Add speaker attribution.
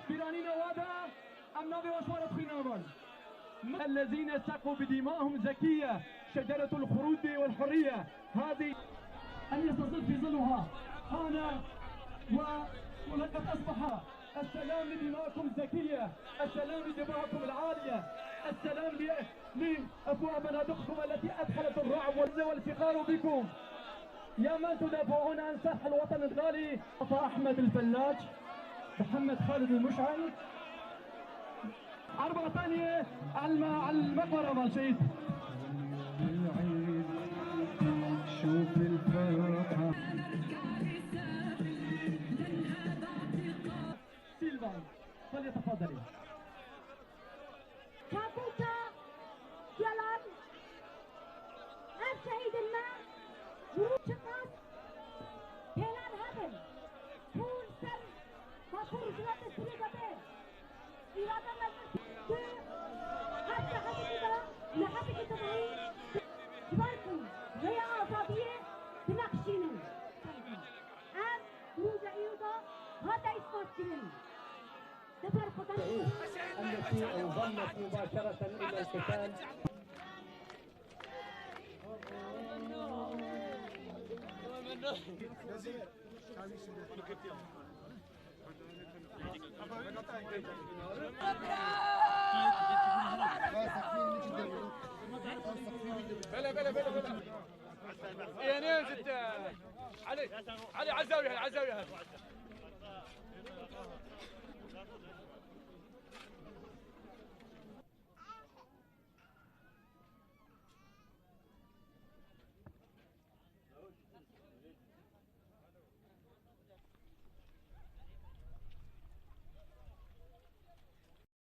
Speaker 1: بيرانينا وادا أم نابي وشوارة خينامان الذين سقوا بدمائهم زكية شجرة الخروج والحرية، هذه أن يستظل في ظلها أنا ولقد أصبح السلام لدمائكم الزكية، السلام لدمائكم العالية، السلام لأفواه بنادقكم التي أدخلت الرعب والفخار بكم. يا من تدافعون عن سرح الوطن الغالي. أحمد الفلاج، محمد خالد المشعل، 4 ثانية على المقبرة مال شهيد.
Speaker 2: شوف الفرحة.
Speaker 1: سيلفان فليتفضلي.
Speaker 3: كابوتا جلال شهيد الماء شقاس هلال هبل كون سر مفروض جوات السريقة بين إرادة حتى حتى لحتى تبعي كباركم هي آزادية تناقشينن أم روجا إيودا هذا إثبات كرن دبر خدام
Speaker 1: التي انضمت مباشرة إلى القتال.
Speaker 4: بلا بلا بلا بلا يا ناس انت علي علي على الزاويه، على الزاويه.